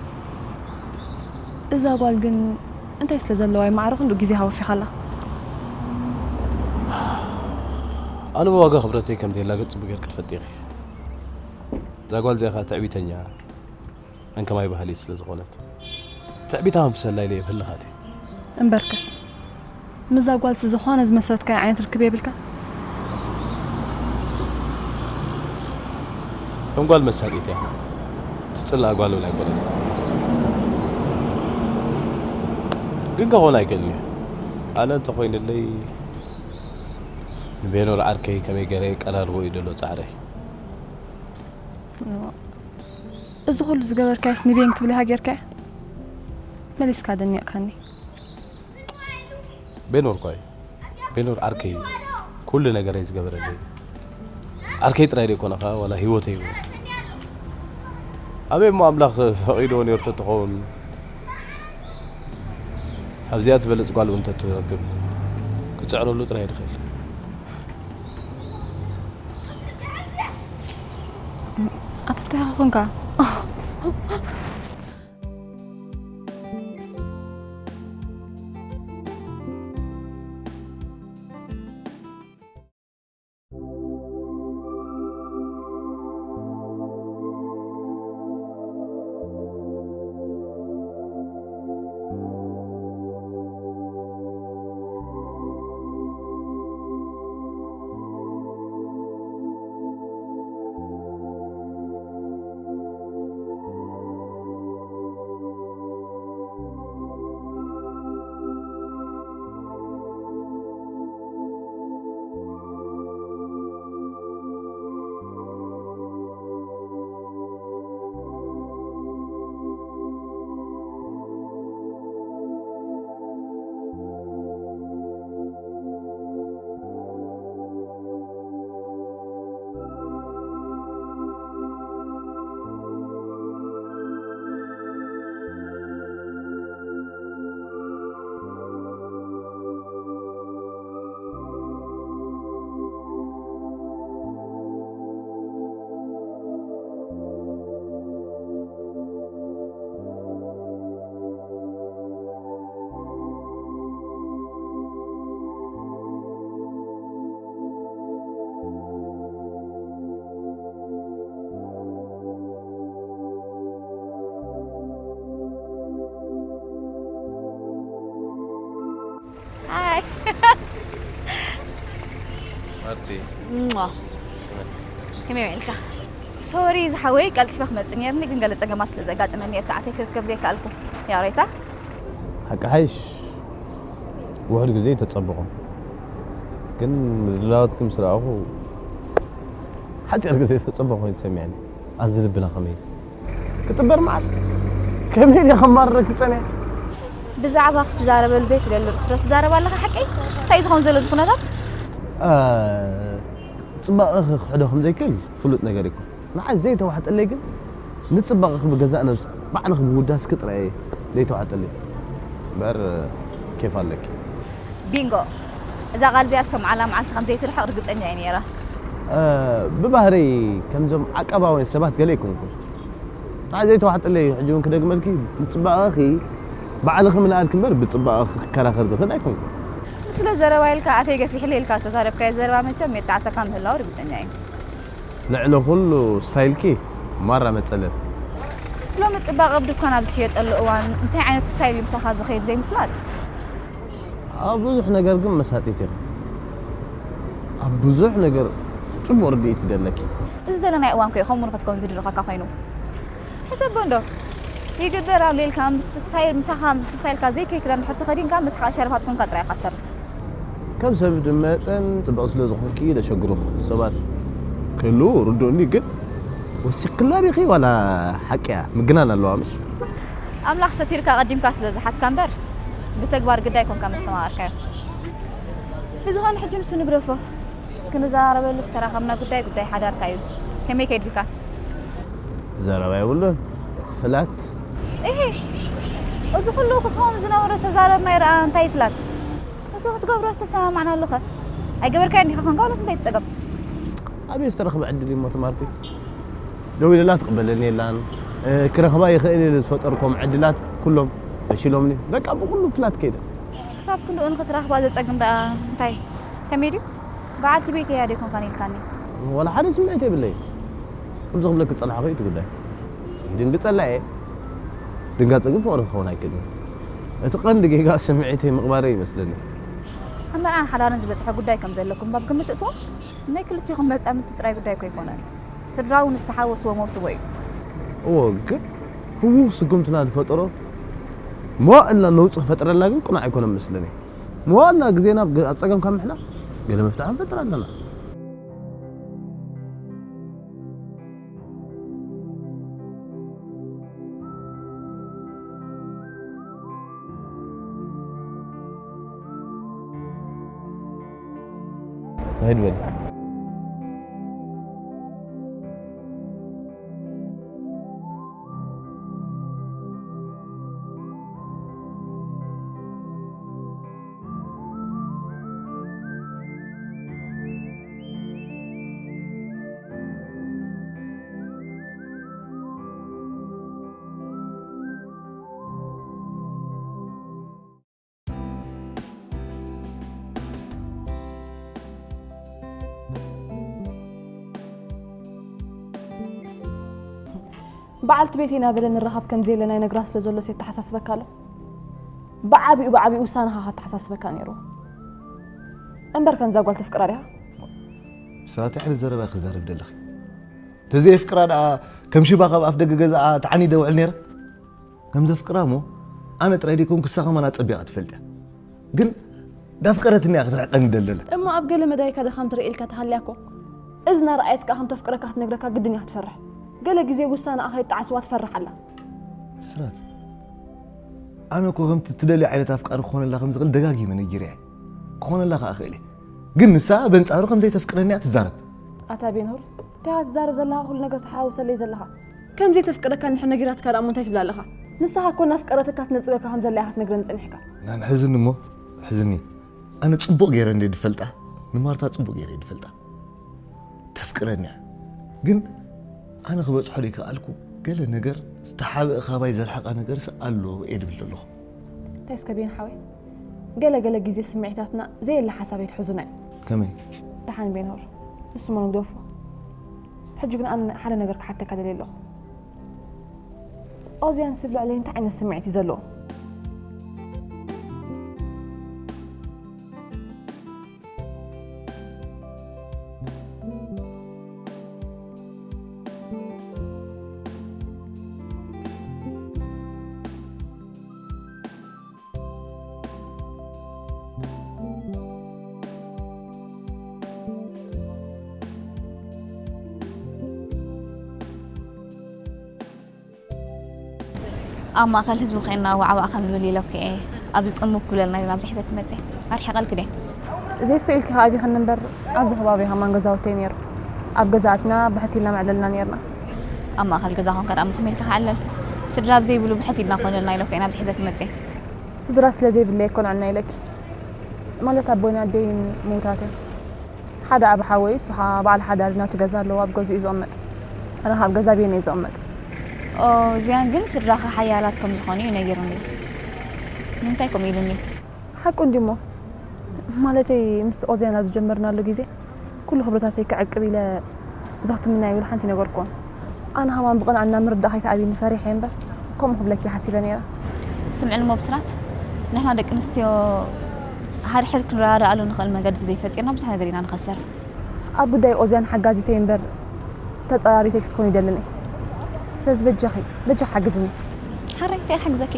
እዛ ጓል ግን እንታይ ስለ ዘለዋ እዩ ማዕረ ክንድኡ ግዜኻ ወፊኻላ? ኣነ ብዋጋ ክብረተይ ከም ዘይላገጽ ጽቡቕ ጌርኪ ትፈልጢ ኢኺ። እዛ ጓል እዚኣ ኸኣ ትዕቢተኛ፣ እንከማይ ባህሊ ስለ ዝኾነት። ትዕቢታ ከንፍሰላ ኢለ እየ ብህልኻት እየ። እምበርከ፣ ምስዛ ጓልሲ ዝኾነ ዝመስረትካዮ ዓይነት ርክብ የብልካ? ከም ጓል መሳጢት እያ። ትጽላእ ጓል እውን ኣይኮነት። ግን ክኸውን ኣይክእልን እዩ። ኣነ እንተኾይንለይ ንቤኖር ዓርከይ ከመይ ገይረ የቀራርቦ እዩ ዘሎ ጻዕረይ። እዚ ኩሉ ዝገበርካዮስ ንቤን ክትብል ኢኻ ጌርካዮ? መሊስካ ደኒቕካኒ። ቤኖር እኳ እዩ። ቤኖር ዓርከይ እዩ። ኩሉ ነገረይ ዝገበረለይ። ዓርከይ ጥራይ ዘይኮነ ኸኣ ዋላ ህይወተይ እውን። ኣበይ እሞ ኣምላኽ ፈቒድዎ ነይሩ ተትኸውን፣ ኣብዚኣ ትበልጽ ጓል እውን ተትረክብ ክጽዕረሉ ጥራይ እየ ዝኽእል። ኣታ እንታይ ኾንካ? ሟ። ከመይ ውዒልካ? ሶሪ ዝሓወይ፣ ቀልጢፈ ክመጽእ ነይርኒ፣ ግን ገለ ጸገማት ስለ ዘጋጠመኒ ኣብ ሰዓተይ ክርከብ ዘይከኣልኩ። ያው ሬታ? ሓቂ ሓይሽ፣ ውሑድ ግዜ ተጸበኹ። ግን ምድላዋትኪ ምስ ረኣኹ፣ ሓጺር ግዜ ዝተጸበኹ ኮይኑ ተሰሚዕኒ። ኣዚ ልብና ከመይ ክጥበር መዓት? ከመይ ድየ ከማርረኪ ጸኒሐ? ብዛዕባ ክትዛረበሉ ዘይትደሊ ርእስቲ ዶ ትዛረብ ኣለኻ ሓቀይ? እንታይ እዩ ዝኸውን ዘሎ እዚ ኩነታት? እ፣ ጽባቐኺ ክሕዶ ከም ዘይክእል ፍሉጥ ነገር እዩ እኮ። ንዓይ ዘይተዋሕጠለይ ግን ንጽባቐኺ ብገዛእ ነብሲ ባዕልኺ ምውዳስኪ ጥራይ እዩ ዘይተዋሕጠለይ። እምበር ኬፍ ኣለኪ። ቢንጎ። እዛ ቃል እዚኣ ዝሰምዓላ መዓልቲ ከም ዘይትርሕቕ ርግጸኛ እየ ነይረ። እ፣ ብባህረይ ከምዞም ዓቃባውያን ሰባት ገለ ኣይኮንኩን። ንዓይ ዘይተዋሕጠለይ እዩ። ሕጂ እውን ክደግመልኪ፣ ንጽባቐኺ ባዕልኺ ምንኣድኪ እምበር ብጽባቐኺ ክከራኸር ዝኽእል ኣይኮንኩን። ንስለ ዘረባ ኢልካ ኣፈይ ገፊሕለይ ኢልካ ዝተዛረብካዮ ዘረባ መቸም የጣዕሰካ ምህላው ርግጸኛ እየ። ልዕሊ ኩሉ ስታይልኪ ማራ መጸለል። ሎሚ ጽባቐ ኣብ ድኳን ኣብ ዝሽየጠሉ እዋን እንታይ ዓይነት ስታይል እዩ ምሳኻ ዝኸይድ ዘይምፍላጥ? ኣብ ብዙሕ ነገር ግን መሳጢት ኢኺ። ኣብ ብዙሕ ነገር ጽቡቕ ርድኢት ይደለኪ። እዚ ዘለናዮ እዋን ከ ከምኡ ንኽትከውን ዝድርኸካ ኮይኑ? ሕሰቦ እንዶ። ይግበር ኣሎ ኢልካ ምስ ስታይል፣ ምሳኻ ምስ ስታይልካ ዘይከይክዳ እንድሕር ተኸዲንካ፣ ምሳኻ ሸረፋት ኮንካ ጥራይ ኢኻ ትተርፍ። ከም ሰብ መጠን ጽብቕቲ ስለ ዝኾንኪ ደሸግሩኽ ሰባት ክህልዉ ርዱእኒ፣ ግን ወሲኽክላ ዲኺ ዋላ ሓቂ እያ? ምግናን ኣለዋ ምሽ? ኣምላኽ ሰቲርካ ቀዲምካ ስለ ዝሓዝካ እምበር፣ ብተግባር ግዳይ ኮንካ መስተማቐርካዮ። ብዝኾነ ሕጂ ንሱ ንግደፎ። ክንዘራረበሉ ዝተራኸብና ጉዳይ፣ ጉዳይ ሓዳርካ እዩ። ከመይ ከይድልካ? ዘረባ የብሉን። ፍላት። እሄ፣ እዚ ኩሉ ክኸውን ዝነበሮ ዝተዛረብናዮ ደኣ እንታይ ፍላት? እቲ ክትገብሮ ዝተሰማማዕናሉ ኸ? ኣይገበርካዮን ዲኻ ኮንካ ዋላስ እንታይ ትጸገም? ኣበይ ዝተረኽበ ዕድል እዩ እሞ ትማርቲ? ደዊለላ ትቕበለኒ የላን። እ፣ ክረኽባ ይኽእል ኢለ ዝፈጠርኩም ዕድላት ኩሎም ፈሺሎምኒ። በቃ ብኹሉ ፍላት ከይደ። ክሳብ ክንድኡ ንኽትረኽባ ዘጸግም ደኣ እንታይ? ከመይ ድዩ? በዓልቲ ቤት እያ ዶ ኣይኮንካን ኢልካኒ? ዋላ ሓደ ስምዒት የብለይን። ከምዚ ክብለኪ ዝጸናሕኩ እዩ እቲ ጉዳይ። ይድንግጸላ እየ። ድንጋጸ ግን ፍቕሪ ክኸውን ኣይክእልን እዩ። እቲ ቀንዲ ጌጋ ስምዒተይ ምቕባረይ ይመስለኒ። ኣብ መርዓን ሓዳርን ዝበጽሐ ጉዳይ ከም ዘለኩም ባብ ግምት እትዎ፣ ናይ ክልቲኹም መጻምድቲ ጥራይ ጉዳይ እኮ ኣይኮነን። ስድራ እውን ዝተሓወስዎ መውስቦ እዩ። እዎ፣ ግን ህዉኽ ስጉምትና ዝፈጠሮ መዋእልና ነውጺ ክፈጥረልና ግን ቅኑዕ ኣይኮነን መስለኒ። መዋእልና ግዜና ኣብ ገ-፣ ኣብ ጸገም ካብ ምሕላፍ ገለ መፍትሒ ክንፈጥር ኣለና። ሂድ በል። በዓልቲ ቤተይ እናበለ ንራኸብ ከም ዘየለና ይነግራ ስለ ዘሎስ የተሓሳስበካ ኣሎ? ብዓቢኡ ብዓቢኡ ውሳነኻ ከተሓሳስበካ ነይርዎ። እምበር ከምዛ ጓል ተፍቅራ ዲኻ? ስራተ፣ ሕነ ዘረባ ክዛረብ ደለኺ። ተዘየፍቅራ ደኣ ከም ሽባ ካብ ኣፍ ደገ ገዛኣ ተዓኒደ ውዕል ነይረ? ከም ዘፍቅራ እሞ ኣነ ጥራይ ደይኮንኩ ንሳ ከማን ኣጸቢቓ ትፈልጥ እያ። ግን ዳፍቀረትኒ እያ ክትርሕቀኒ ደለለ። እሞ ኣብ ገለ መዳይካ ድኻም ትርኢ ኢልካ ተሃልያ እኮ። እዝና ረኣየት ከኣ ከም ተፍቅረካ ክትነግረካ ግድን እያ ክትፈርሕ። ገለ ግዜ ውሳነኣ ከይጠዓስዋ ትፈርሕ ኣላ። ብስራት፣ ኣነ እኮ ከምቲ ትደልዮ ዓይነት ኣፍቃሪ ክኾነላ ከም ዝኽእል ደጋጊመ ነጊረያ እየ። ክኾነላ ከኣ ክእል እየ። ግን ንሳ በንጻሩ ከም ዘይተፍቅረኒ እያ ትዛረብ። ኣታ ቤንሆር፣ እንታይ ኢኻ ትዛረብ ዘለኻ? ኩሉ ነገር ተሓዋውሰለይ ዘለኻ። ከም ዘይተፍቅረካ እንድሕር ነጊራትካ ደኣ እሞ እንታይ ትብል ኣለኻ? ንስኻ እኮ እናፍቀረትካ ትነጽገካ ከም ዘላ ኢኻ ትነግረኒ ጸኒሕካ። ናን ሕዝኒ እሞ፣ ሕዝኒ። ኣነ ጽቡቕ ገይረ እንድየ ዝፈልጣ፣ ንማርታ ጽቡቕ ገይረ እየ ዝፈልጣ። ተፍቅረኒ እያ። ግን ኣነ ክበጽሖ ዘይከኣልኩ ገለ ነገር ዝተሓብአ ካባይ ዘርሓቓ ነገርስ ኣሎ እየ ዝብል ዘለኹ። እንታይ እስከ ቤን ሓወይ? ገለ ገለ ግዜ ስምዒታትና ዘየለ ሓሳብ ኣይትሕዙና እዩ። ከመይ? ደሓን ቤንሆር፣ ንሱ እሞ ንግደፎ። ሕጂ ግን ኣነ ሓደ ነገር ክሓተካ ደልየ ኣለኹ። ኦዝያን ስብ ልዕለይ እንታይ ዓይነት ስምዒት እዩ ዘለዎ? ኣብ ማእከል ህዝቢ ኮይንና ዋዕዋዕ ከም ንብል ኢለኩ እየ። ኣብዚ ጽምው ክብለልና ኢለ ናብዚ ሒዘ ክመጽእ እየ። ኣርሒቐልኪ ድየ? ዘይስኢልኪ ከኣ ኣቢኽኒ እምበር፣ ኣብዚ ከባቢ ከማን ገዛውቲ እዩ ነይሩ። ኣብ ገዛ ኣቲና ብሕት ኢልና መዕለልና ነይርና። ኣብ ማእከል ገዛ ኮንካ ደኣ ምኹም ኢልካ ክዕለል? ስድራ ብዘይብሉ ብሕት ኢልና ኮነልና ኢለኩ እየ ናብዚ ሒዘ ክመጽእ እየ። ስድራ ስለ ዘይብለይ ኣይኮን ዕና ኢለኪ። ማለት ኣቦይን ኣደይን ምዉታት እዮም። ሓደ ኣብ ሓወይ፣ እሱ ኸዓ በዓል ሓዳር ናቱ ገዛ ኣለዎ፣ ኣብ ገዝኡ እዩ ዝቕመጥ። ኣነ ኸዓ ኣብ ገዛ ቤነ እየ ዝቕመጥ። ኦ፣ እዚኣን ግን ስድራኻ ሓያላት ከም ዝኾኑ እዩ ነጊሩኒ። ንምንታይ ከምኡ ኢሉኒ? ሓቁ እንዲሞ። ማለተይ ምስ ኦዝያን ኣብ ዝጀመርናሉ ግዜ ኩሉ ክብረታተይ ክዕቅብ ኢለ እዛ ክትምናይ ኢሉ ሓንቲ ነገርኩዎን። ኣነ ከማን ብቕንዕና ምርዳእ ከይትኣብይኒ ፈሪሐ እምበር ከምኡ ክብለኪ ሓሲበ ነይረ። ስምዕኒ እሞ ብስራት፣ ንሕና ደቂ ኣንስትዮ ሓድሕድ ክንረዳድኣሉ ንኽእል መገዲ ተዘይፈጢርና ብዙሕ ነገር ኢና ንኸስር። ኣብ ጉዳይ ኦዝያን ሓጋዚተይ እምበር ተጻራሪተይ ክትኮኒ ይደልን እየ። ስለዚ በጃኺ፣ በጃኺ ሓግዝኒ። ሓራይ እንታይ ክሕግዘኪ?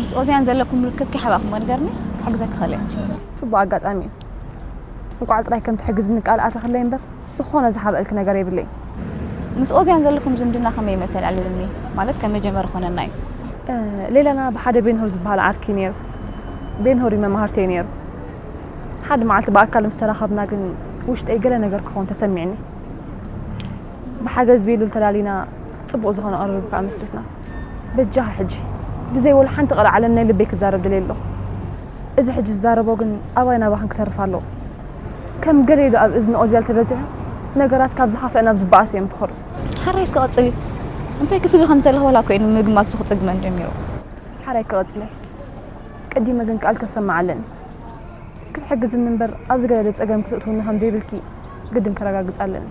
ምስ ኦዝያን ዘለኩም ርክብ ከይሓባእኩሞ ንገርኒ፣ ክሕግዘኪ እኽእል እየ። ጽቡቕ ኣጋጣሚ እዩ። እንቋዕ ጥራይ ከም ትሕግዝኒ ቃል ኣተኽለይ እምበር፣ ዝኾነ ዝሓብአልኪ ነገር የብለይን። ምስ ኦዝያን ዘለኩም ዝምድና ከመይ ይመስል? ኣዕልልኒ። ማለት ከም መጀመሪ ኮነና እዩ። እ፣ ሌላና ብሓደ ቤንሆር ዝበሃል ዓርኪ ነይሩ። ቤንሆር እዩ መማህርተይ ነይሩ። ሓደ መዓልቲ ብኣካል ምስ ተራኸብና ግን ውሽጠይ ገለ ነገር ክኸውን ተሰሚዕኒ። ብሓገዝ ቤሉል ተላሊና ጽቡቕ ዝኾነ ቅርርብ ከኣ መስሪትና። በጃኻ ሕጂ ብዘይ ወላ ሓንቲ ቃል ዓለም ናይ ልበይ ክዛረብ ደልየ ኣለኹ። እዚ ሕጂ ዝዛረቦ ግን ኣባይ ናባኽን ክተርፍ ኣለዎ። ከም ገለ ኢሉ ኣብ እዝኒ ኦዝያል ተበዚሑ ነገራት ካብ ዝኸፍአ ናብ ዝበኣሰ እዮም ትኸዱ። ሓራይ እስከ ቀጽሊ። እንታይ ክትብሊ ከም ዘለኺ ዋላ እኮ እዩ ንምግማት ዝኽጽግመን ጀሚሩ። ሓራይ ክቐጽለ። ቀዲመ ግን ቃል ከሰምዓ ኣለኒ። ክትሕግዝኒ እምበር ኣብዚ ገለ ጸገም ክትእትውኒ ከም ዘይብልኪ ግድን ከረጋግጽ ኣለኒ።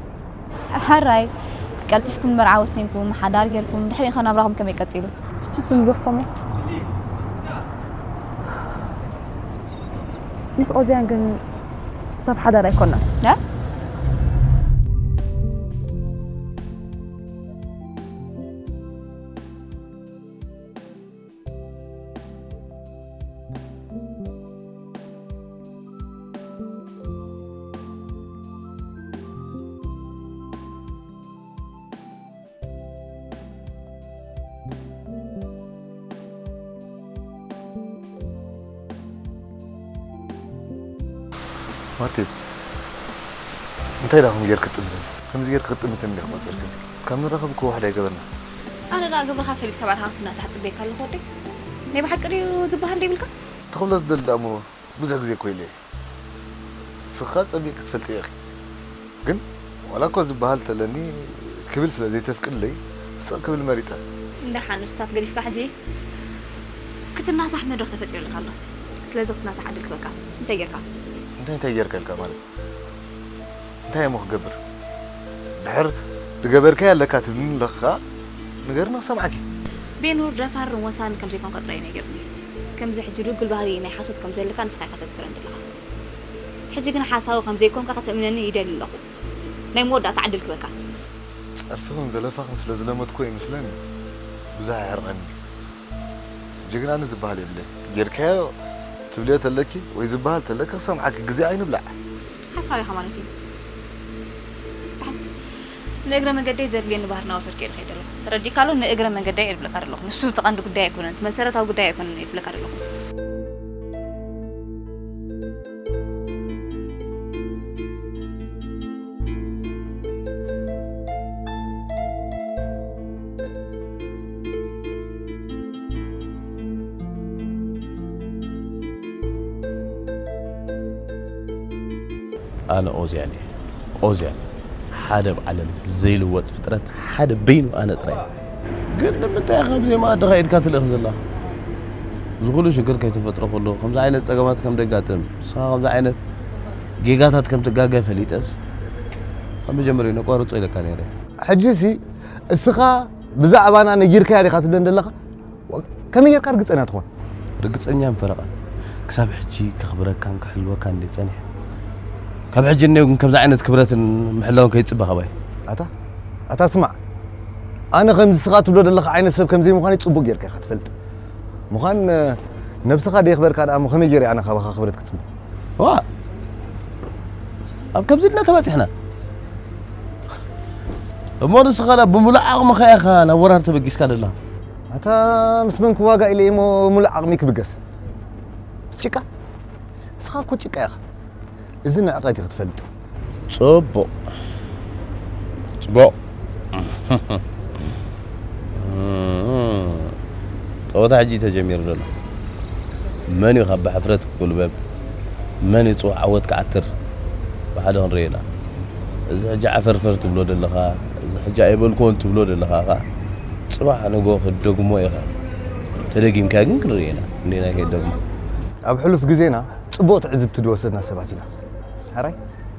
ሕራይ፣ ቀልጢፍኩም መርዓ ወሲንኩም፣ ሓዳር ጌርኩም፣ ድሕሪኡ ኸ ናብራኹም ከመይ ቀጺሉ? ንሱ ንገፎሞ። ምስ ኦዝያን ግን ሰብ ሓዳር ኣይኮናን። እ? ማርቲን፣ እንታይ ዳኹም ጌርክ ትጥምትን? ከምዚ ጌርክ ክትጥምትን እንዲኻ ቆጺርክን። ካብ ንራኸብ እኮ ዋሕዳ ኣይገበርና። ኣነ ደኣ ግብርኻ ፈሊጥካ ባዕልኻ ክትናሳሕ ጽበየካ ኣለኹ ወደይ። ናይ ብሓቂ ድዩ ዝበሃል ዶ ይብልካ? ትኽብሎ ዝደሊ ደኣ እሞ ብዙሕ ግዜ እኮ ኢለ እየ። ንስኻ ጸቢቕ ክትፈልጢ ኢኺ። ግን ዋላ እኮ ዝበሃል ተለኒ ክብል ስለ ዘይተፍቅድለይ ስቕ ክብል መሪጸ። እንዳ ሓኑስታት ገዲፍካ ሕጂ ክትናሳሕ መድረኽ ተፈጢሩልካ ኣሎ። ስለዚ ክትናሳሕ ዕድል ክበካ። እንታይ ጌርካ? እንታይ እንታይ ጌርካ ኢልካ ማለት? እንታይ እሞ ክገብር? ድሕር ዝገበርካዮ ኣለካ ትብልኒ ኣለኻ፣ ንገርኒ ክሰምዓኪ። ቤኑር ደፋርን ወሳንን ከም ዘይኮንካ ጥራይ እዩ ነጊሩኒ። ከምዚ ሕጂ ድጉል ባህሪ ናይ ሓሶት ከም ዘለካ ንስኻ ኢኻ ተብስረኒ ዘለኻ። ሕጂ ግን ሓሳዊ ከም ዘይኮንካ ከተእምነኒ ይደሊ ኣለኹ። ናይ መወዳእታ ዕድል ክበካ። ጸርፍኽን ዘለፋኽን ስለ ዝለመድኩ ይመስለኒ ብዙሕ ኣየሕርቐኒ። ጅግናኒ ዝበሃል የብለይ። ጌርካዮ ትብልዮ ተለኪ ወይ ዝበሃል ተለኪ ክሰምዓኪ ግዜ ኣይንብላዕ። ሓሳዊ ኢኻ ማለት እዩ። ንእግረ መንገደይ ዘድልየኒ ባህርና ወሰድኩ እየ ዝኸይድ ዘለኹ። ተረዲእካ ኣሎ? ንእግረ መንገደይ እየ ዝብለካ ዘለኹ። ንሱ እቲ ቀንዲ ጉዳይ ኣይኮነን፣ እቲ መሰረታዊ ጉዳይ ኣይኮነን እየ ዝብለካ ዘለኹ። ኣነ ኦዝያን እየ። ኦዝያን፣ ሓደ ኣብ ዓለም ዘይልወጥ ፍጥረት፣ ሓደ በይኑ ኣነ ጥራይ። ግን ንምንታይ ኢኻ ኣብ ዜማ ኣደኻ ኢድካ ትልእኽ ዘላ? እዚ ኩሉ ሽግር ከይተፈጥረ ከሎ፣ ከምዚ ዓይነት ጸገማት ከም ደጋጥም፣ ንስኻ ከምዚ ዓይነት ጌጋታት ከም ትጋገ ፈሊጠስ፣ ካብ መጀመርያኡ ነቋርጾ ኢለካ ነይረ። ሕጂሲ እስኻ ብዛዕባና ነጊርካያ ዲኻ ትብለን ዘለኻ? ከመይ ጌርካ ርግጸኛ ትኾን? ርግጸኛን ፈረቓን። ክሳብ ሕጂ ከኽብረካን ክሕልወካን እንድየ ጸኒሐ። ካብ ሕጂ እኔው ግን ከምዚ ዓይነት ክብረትን ምሕላውን ከይጽበ ካባይ። ኣታ፣ ኣታ ስማዕ፣ ኣነ ከምዚ ስኻ ትብሎ ዘለኻ ዓይነት ሰብ ከም ዘይምዃነይ ጽቡቕ ጌርካ ኢኻ ትፈልጥ። ምዃን፣ ነብስኻ ደየኽበርካ ደኣ እሞ ከመይ ገይረ ኣነ ካባኻ ክብረት ክጽበ? ዋእ! ኣብ ከምዚ ድና ተባጺሕና? እሞ ንስኻ ደኣ ብምሉእ ዓቕምኻ ኢኻ ናብ ወራር ተበጊስካ ዘለኻ። ኣታ ምስ መን ክዋጋእ ኢለ እሞ ሙሉእ ዓቕሚ ክብገስ? ጭቃ? ንስኻ እኮ ጭቃ ኢኻ። እዚ ንዕቐት እዩ ክትፈልጥ። ጽቡቕ። ጽቡቕ። ጸወታ ሕጂ ተጀሚሩ ዘሎ። መን እዩ ካብ ብሕፍረት ክጉልበብ? መን እዩ ጽቡቕ ዓወት ክዓትር? ብሓደ ክንርኢ ኢና። እዚ ሕጂ ዓፈርፈር ትብሎ ዘለኻ፣ እዚ ሕጂ ኣይበልኩዎን ትብሎ ዘለኻ ኸኣ፣ ጽባሕ ንጎ ክትደግሞ ኢኻ። ተደጊምካ ግን ክንርኢ ኢና። እንዴና ከይደግሞ። ኣብ ሕሉፍ ግዜና ጽቡቕ ትዕዝብቲ ዝወሰድና ሰባት ኢና። ሕራይ፣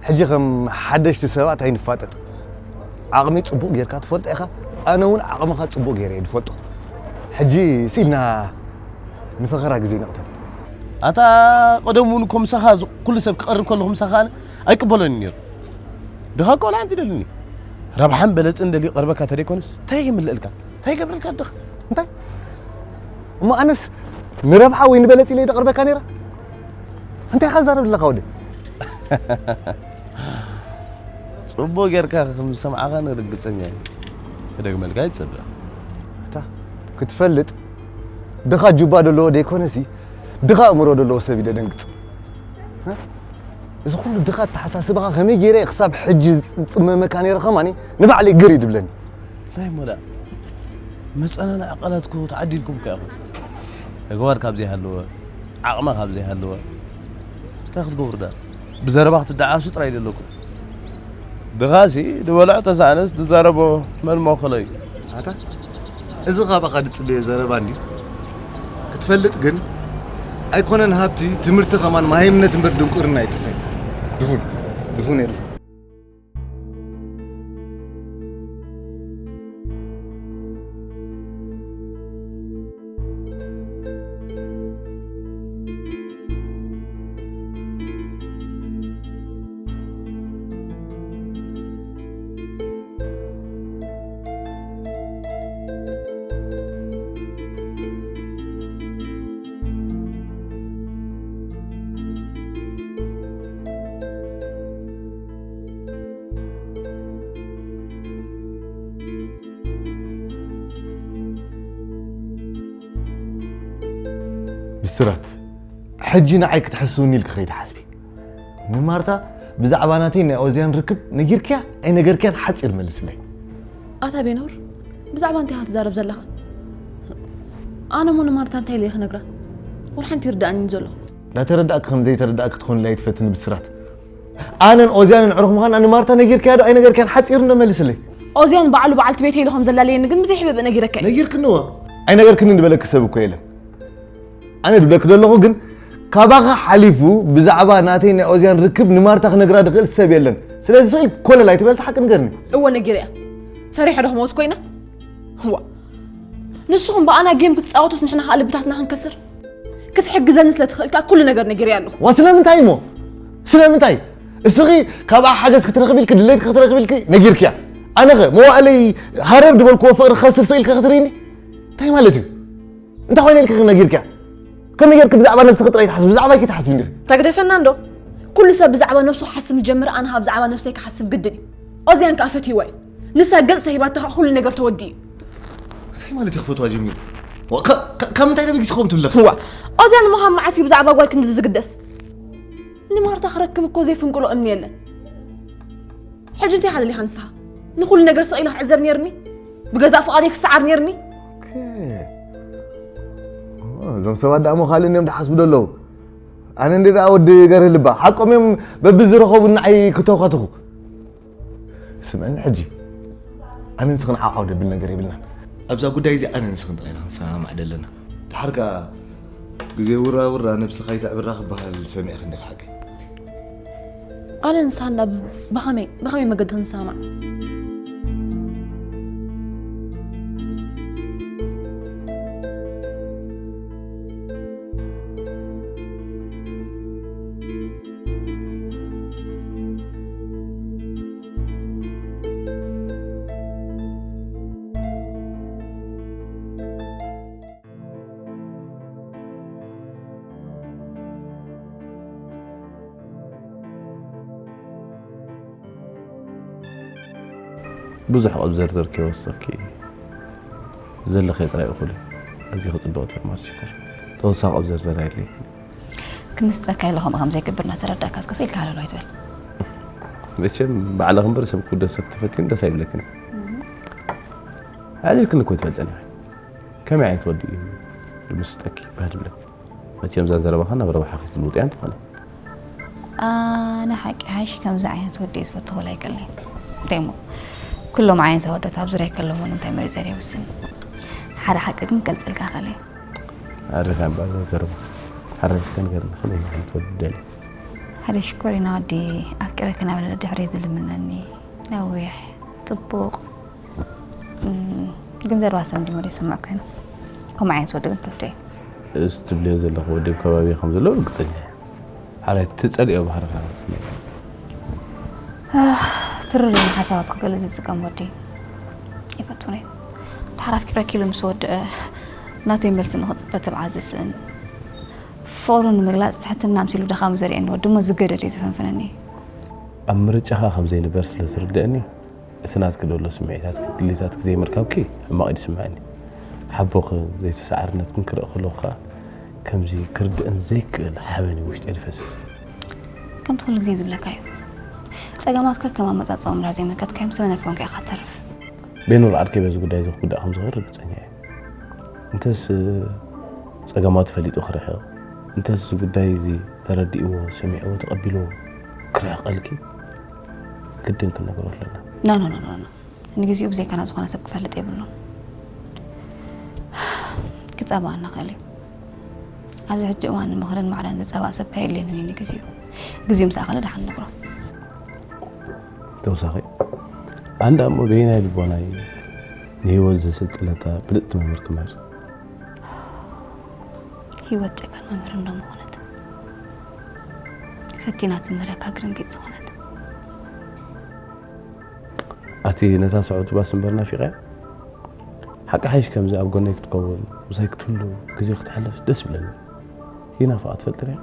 ሕጂ ከም ሓደሽቲ ሰባት ኣይንፋጠጥ። ዓቕሚ ጽቡቕ ጌርካ ትፈልጦ ኢኻ። ኣነ እውን ዓቕምኻ ጽቡቕ ገይረ እየ ዝፈልጦ። ሕጂ ስኢልና ንፈኸራ ግዜ ንቕተል። ኣታ ቀደም እውን እኮ ምሳኻ ዝ-፣ ኩሉ ሰብ ክቐርብ ከለኹ ምሳኻ ኣነ ኣይቅበሎን ነይሩ። ድኻ እኮ ወላ ሓንቲ ደልኒ። ረብሓን በለጽን ደልዩ ቀርበካ ተደይኮንስ እንታይ ይምልእልካ? እንታይ ይገብረልካ ድኻ? እንታይ? እሞ ኣነስ ንረብሓ ወይ ንበለጽ ኢለ ይደቕርበካ ነይረ? እንታይ ኢኻ ትዛረብ ዘለኻ ወዲ? ጽቡቕ ጌርካ ከም ዝሰምዓኻኒ ርግጸኛ እየ። ክደግመልካ ይጽበ። ኣታ ክትፈልጥ ድኻ ጁባ ደለዎ ደይኮነሲ ድኻ ኣእምሮ ደለዎ ሰብ እዩ ደደንግጽ። እ? እዚ ኩሉ ድኻ ኣተሓሳስባኻ ከመይ ገይረ እየ ክሳብ ሕጂ ዝጽመመካ ነይረ ከማኒ ንባዕለይ ግር እዩ ድብለኒ። እንታይ እሞ ደኣ መጸናንዒ ቃላትኩ ተዓዲልኩም እኮ ኢኹም። ተግባር ካብ ዘይሃለወ፣ ዓቕሚ ካብ ዘይሃለወ እንታይ ክትገብሩ ደኣ? ብዘረባ ክትደዓሱ ጥራይ ደለኩም። ድኻሲ ዝበልዖ ተሳእነስ ዝዛረቦ መን መወከሎ እዩ? ኣታ እዚ ካባኻ ዝጽበዮ ዘረባ እንድዩ። ክትፈልጥ ግን ኣይኮነን ሃብቲ፣ ትምህርቲ ከማን መሃይምነት እምበር ድንቁርና ኣይጥፍእን። ድፉን፣ ድፉን እየ ድፉን። ብስራት፣ ሕጂ ንዓይ ክትሕስውኒ ኢልኪ ከይትሓስቢ። ንማርታ ብዛዕባ ናተይ ናይ ኦዝያን ርክብ ነጊርክያ ኣይነገርክያን ሓጺር መልስለይ። ኣታ ቤኖር፣ ብዛዕባ እንታይ ኢኻ ትዛረብ ዘለኻ? ኣነ እሞ ንማርታ እንታይ ኢለ ክነግራ? ወላ ሓንቲ ይርድኣኒ ዘሎ። እንዳተረዳእኪ ከም ዘይተረዳእኪ ክትኾንለይ ኣይትፈትኒ ብስራት። ኣነን ኦዝያንን ዕሩኽ ምዃንና ንማርታ ነጊርክያ ዶ ኣይነገርክያን ሓጺር እንዶ መልስለይ። ኦዝያን ባዕሉ በዓልቲ ቤተይ ኢሉ ከም ዘላለየኒ ግን ብዘይ ሕብእብእ ነጊረካ እየ። ነጊርክንዎ? ኣይነገርክንን ዝበለኪ ሰብ እኮ የለን። ኣነ ድብለኪ ዘለኹ ግን ካባኻ ሓሊፉ ብዛዕባ ናተይ ናይ ኦዝያን ርክብ ንማርታ ክነግራ ድኽእል ሰብ የለን። ስለዚ ስቕ ኢልኪ ኮለል ኣይትበል፣ እቲ ሓቂ ንገርኒ። እወ ነጊረያ። ፈሪሐ ዶ ክመውት ኮይነ? እዋ። ንስኹም ብኣና ጌም ክትጻወቱስ ንሕና ኸኣ ልብታትና ክንከስር? ክትሕግዘኒ ስለ ትኽእል ከኣ ኩሉ ነገር ነጊረያ ኣለኹ። ዋ ስለምንታይ እሞ? ስለምንታይ? እስኺ ካብኣ ሓገዝ ክትረኽቢ ኢልኪ ድሌትኪ ክትረኽቢ ኢልኪ ነጊርክያ። ኣነኸ መዋእለይ ሃረር ዝበልክዎ ፍቕሪ ክኸስር ስቕ ኢልኪ ክትርእይኒ? እንታይ ማለት እዩ? እንታይ ኮይነ ኢልኪ ነጊርክያ? ከመይ ጌርኪ ብዛዕባ ነብስኺ ጥራይ ትሓስቢ? ብዛዕባይ ከይትሓስቢ እንዲኺ? ተግደፈና እንዶ። ኩሉ ሰብ ብዛዕባ ነብሱ ክሓስብ ዝጀምር ኣነ ኸኣ ብዛዕባ ነብሰይ ክሓስብ ግድን እዩ። ኦዝያን ከኣ ፈትይዋ እዩ። ንሳ ገጽ ተሂባቶ ኸኣ ኩሉ ነገር ተወዲኡ እዩ። እንታይ ማለት እዩ ክፈትዋ ጀሚሩ? ዋ፣ ከ-፣ ከ-፣ ካብ ምንታይ ተበጊስኩም ትብለኺ? ዋ፣ ኦዝያን እሞ ካብ መዓስ እዩ ብዛዕባ ጓል ክንድዚ ዝግደስ? ንማርታ ክረክብ እኮ ዘይፍንቅሎ እምኒ የለን። ሕጂ እንታይ ኢኻ ደሊኻ ንስኻ? ንኹሉ ነገር ስቕ ኢለ ክዕዘብ ነይርኒ? ብገዛእ ፍቓደይ ክሰዓር ነይርኒ? ኦኬ። ኦ፣ እዞም ሰባት ደኣ እሞ ካልእ እዮም ድሓስቡ ደለዉ። ኣነ እንደ ደኣ ወዲ ገርህ ልባ። ሓቆም እዮም በብዝረኸቡ ንዓይ ክተኸትኹ። ስምዕኒ ሕጂ፣ ኣነ ንስኽን ዓውዓው ደብል ነገር የብልናን። ኣብዛ ጉዳይ እዚ ኣነ ንስኽን ጥራይ ኢና ክንሰማማዕ ደለና። ደሓር ከኣ ግዜ ውራ ውራ ነብስኻ ይተዕብራ ክበሃል ሰሚዕኺ እንዲኺ ሓቀይ? ኣነ ንስኻ እንዳ ብ-፣ ብኸመይ፣ ብኸመይ መገዲ ክንሰማማዕ? ብዙሕ ኣብ ዘርዘርኪ ወሰኽኪ። ዘለኸ ጥራይ እኹል እዩ። ኣዝኺ ጽብቕቲ እያ ማር ሽኮር። ተወሳኺ ኣብ ዘርዘር ኣየድልየክን። ክምስጠካ ኢለ ከምኡ ከም ዘይገብር እናተረዳእካ እስከ ኢልካ ሃለሉ ኣይትበል። መቸም ባዕልኺ እምበር ሰብ ክውደሰኪ ተፈቲኒ ደስ ኣይብለክን። ኣዕሊልክኒ እኮ ኣይትፈልጥን ኢኺ። ከመይ ዓይነት ወዲ እዩ ዝምስጠኪ ባህል ይብለኪ። መቸም እዛ ዘረባኻ ናብ ረብሓኺ ትልውጥያ እንተኾነ። ኣነ ሓቂ ሓይሽ ከምዚ ዓይነት ወዲ እየ ዝፈቱ ክብል ኣይክእልን እየ። እንታይ እሞ ኩሎም ዓይነት ኣወዳት ኣብ ዙርያ ከለዉ እውን እንታይ መሪፀ እየ ይውስን። ሓደ ሓቂ ግን ክገልፀልካ ክእል እየ። ኣሪኻ እምበኣር እዛ ዘረባ ሓራጅ ከንገርኒ ከመይ ዓይነት ወዲ ደልየ። ሓደ ሽኮሪና ወዲ ኣፍቂረ ክናበለ ድሕሪ ዝልምነኒ ነዊሕ ጽቡቕ እም፣ ግን ዘረባ ሰብ እንዲሞ ደይሰምዕ ኮይኑ ከምኡ ዓይነት ወዲ ግን ትፍቶ እየ። እዚ ትብልዮ ዘለኺ ወዲ ኣብ ከባቢ ከም ዘሎ ርግጸኛ እየ። ሓራይ ትጸልዮ ባህርኻ ስኒ። ትርር ሓሳባት ክገልጽ ዝጥቀም ወዲ ይፈትነ እዩ። ተሓራፍ ኪሎ ምስ ወድአ ናተይ መልሲ ንኽጽበ ትብዓ ዝስእን ፍቕሩ ንምግላጽ ትሕትና ኣምሲሉ ድኻሙ ዘርእየኒ ወዲ እሞ ዝገደድ እዩ ዝፈንፍነኒ። ኣብ ምርጫኻ ከም ዘይንበር ስለ ዝርድአኒ እቲ ናትኪ ደሎ ስምዒታትኪ ድሌታትኪ ዘይምርካብኪ ሕማቕ እዩ ዝስምዐኒ። ሓቦኽን ዘይተሰዓርነትክን ክርኢ ከለኹ ከኣ ከምዚ ክርድእን ዘይክእል ሓበን እዩ ውሽጠይ ዝፈስስ። ከምቲ ኩሉ ግዜ ዝብለካ እዩ። ጸገማትካ ከም ኣመጻጽኦም እንድሕር ዘይመልከትካዮም ሰነፍ ኮንካ ኢኻ ትተርፍ። ቤኑር ዓርከይ በዚ ጉዳይ እዚ ክጉዳእ ከም ዝኽእል ርግጸኛ እየ። እንተስ ጸገማቱ ፈሊጡ ክርሕቕ፣ እንተስ እዚ ጉዳይ እዚ ተረዲእዎ፣ ሰሚዕዎ፣ ተቐቢልዎ ክርሕቐልኪ ግድን ክንነግሮ ኣለና። ኖ፣ ኖ፣ ኖ፣ ኖ፣ ኖ። ንግዚኡ ብዘይካና ዝኾነ ሰብ ክፈልጥ የብሉን። ክጸባኣና ክእል እዩ። ኣብዚ ሕጂ እዋን ምኽርን ማዕዳን ዝጸባእ ሰብ ከየድልየኒ እዩ ንግዚኡ። ግዚኡ ምስ ኣኸለ ደሓን ንነግሮ። ተወሳኺ፣ ኣንዳ እሞ በየናይ ልቦና እዩ ንህይወት ዘሰልጥነታ ብልጽቲ መምህር ክመርጽ? ህይወት ጨካን መምህር እንዶ ምኾነት። ፈቲና ትምህረካ ግርምቢጥ ዝኾነት። ኣቲ ነታ ስዑቲ ባስ እምበር ናፊቐያ? ሓቂ ሓይሽ ከምዚ ኣብ ጎነይ ክትከውን፣ ምሳይ ክትህሉ፣ ግዜ ክተሕልፍ ደስ ይብለኒ። ይናፍቓ ትፈልጥን እያ።